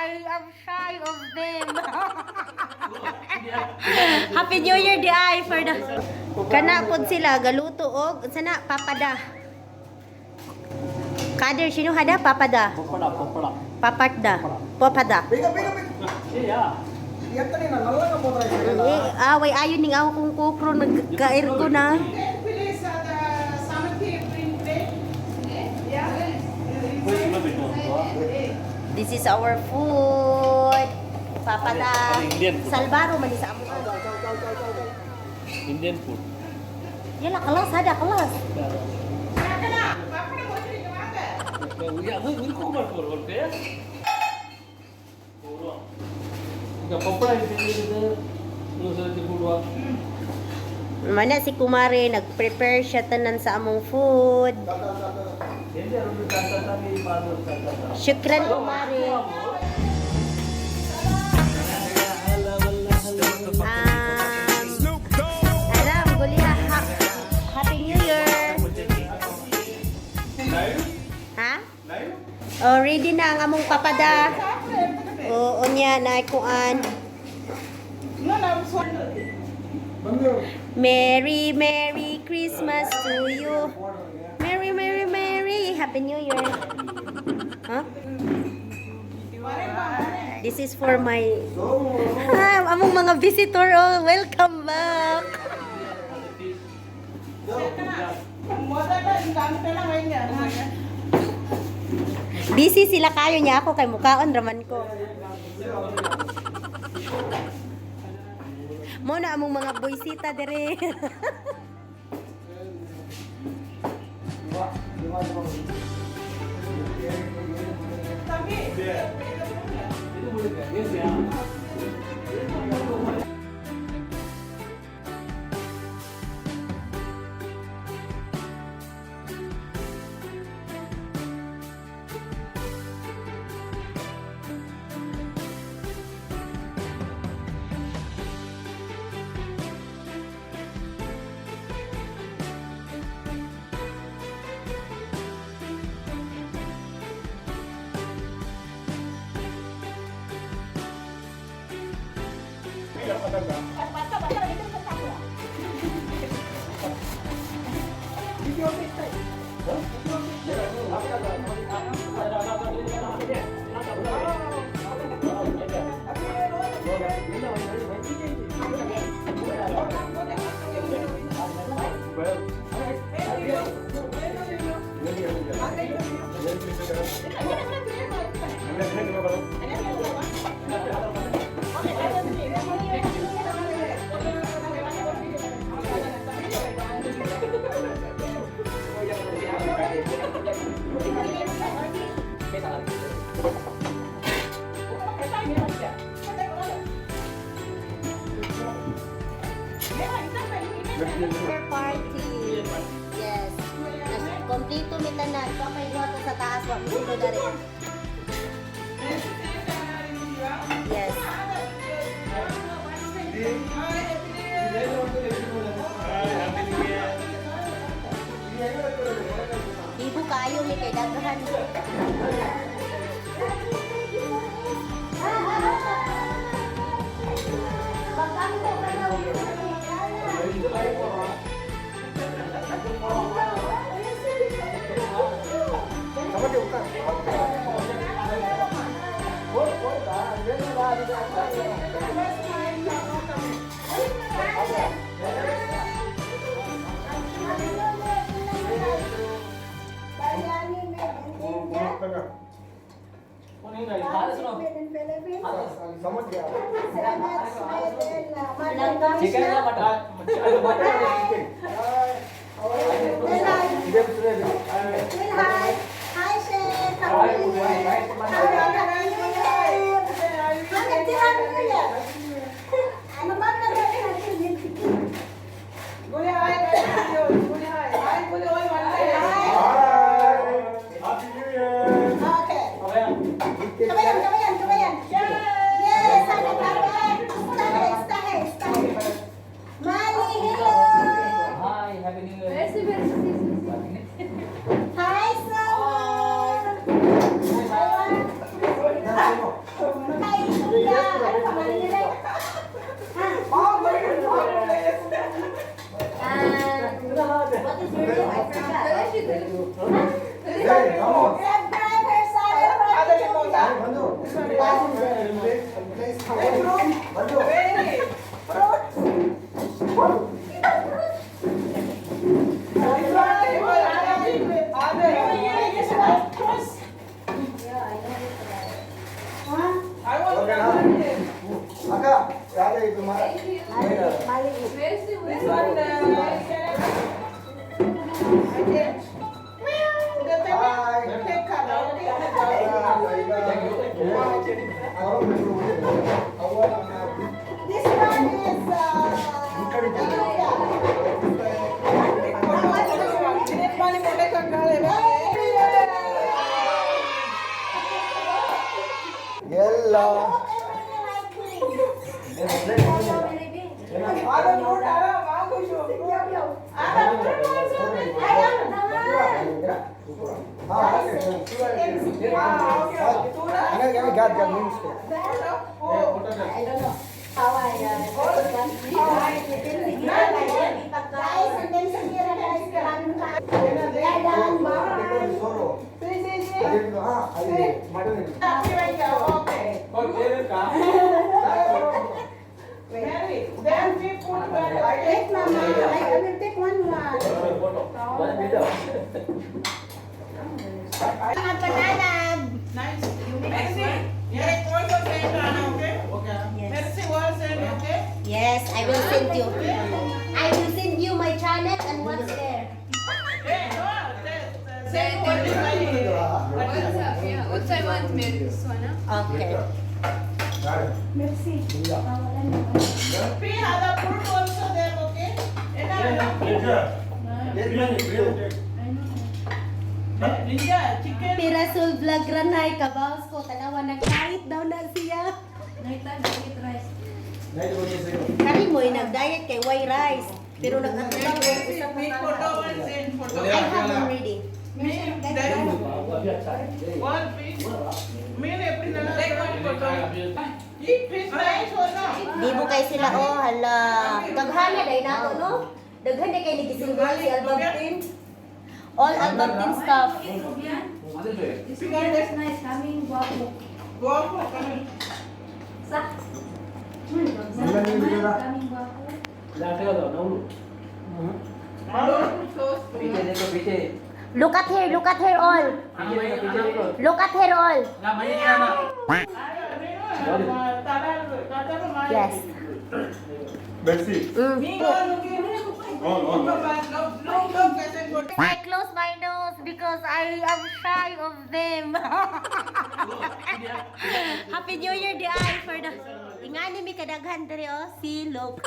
I am shy of them. Happy New Year diay for the Kana pod sila galuto og unsa na, papada. Kader sino hada papada? Papada, papada. Papadda. Papada. Eh, away ayon ning ako kung kukro nagkair ko na. This is our food. Papada. Indian food. Salbaro man ni sa amo. Indian food. Yala kelas ada kelas. Mana si Kumare nag-prepare siya tanan sa among food. Shukran, Kumare. Alam, Gulia, Happy New Year! Ha? Oh, ready na ang among papada. Oo niya, naikuan. Merry, Merry Christmas to you. Merry, Merry, Merry. Happy New Year. Huh? This is for my among mga visitor. Oh, welcome back. Busy sila kayo niya ako kay mukaon raman ko. Mo na among mga boysita dire. Party. Yes. Kompleto mi tanan. Pa may duha sa taas wa mo diri. Yes. Ibo kayo mi kay daghan. Hi, Chef. Happy New Year. Happy New Year. Happy New Year. Ano ba ang nagagawin? Okay. Kabayan, kabayan, kabayan. Yes, sana kabayan. Stay, stay, stay. Mali, hello. Hi, Happy New Year. Hi, Summer. ಅಕ್ಕ ಯಾರೇ ಇದು ಮರ. Maliit. This one, okay. Hi. Take color, okay? This one is Ethiopia. ಎಲ್ಲ. I really like it. I am the one. I don't know how I guys, and then sa gira guys, maraming Dadan, Baran. Wait, Mama. I will take one one. Mga banana. Nice. Merci. Yes. Also send Rana, okay? Yes. Merci was send, okay? Yes, I will send you. I will send you my channel and what's there. Hey, no, send only my. What's up? Yeah. What I want, Mary? This one, huh? Okay. We have a fruit also there, okay? Linda, chicken. Pirasol vlog ranay kabaws ko tanawa nagkait daw na siya. Night time, eat rice. Kani mo'y nag-diet kay white rice. Pero nag-atubang ko usa ka Me photo and send photo. I have already. Me, then one fish. Me, take one photo. Eat fish rice or no? Di mo kay sila oh hala. Daghan na day nato no. Daghan na kay nigisilbihan si Albab team. All Albab team staff. Eat Rubian. This one is nice. Kaming guwapo. Go for coming. Sa? Kaming guwapo. Sauce. Look at her all. Look at her all. Yes. Merci. Me, look, look, look, look. I close my nose because I am shy of them. Happy New Year di ay for the ingani mi kadaghan diri oh, si look.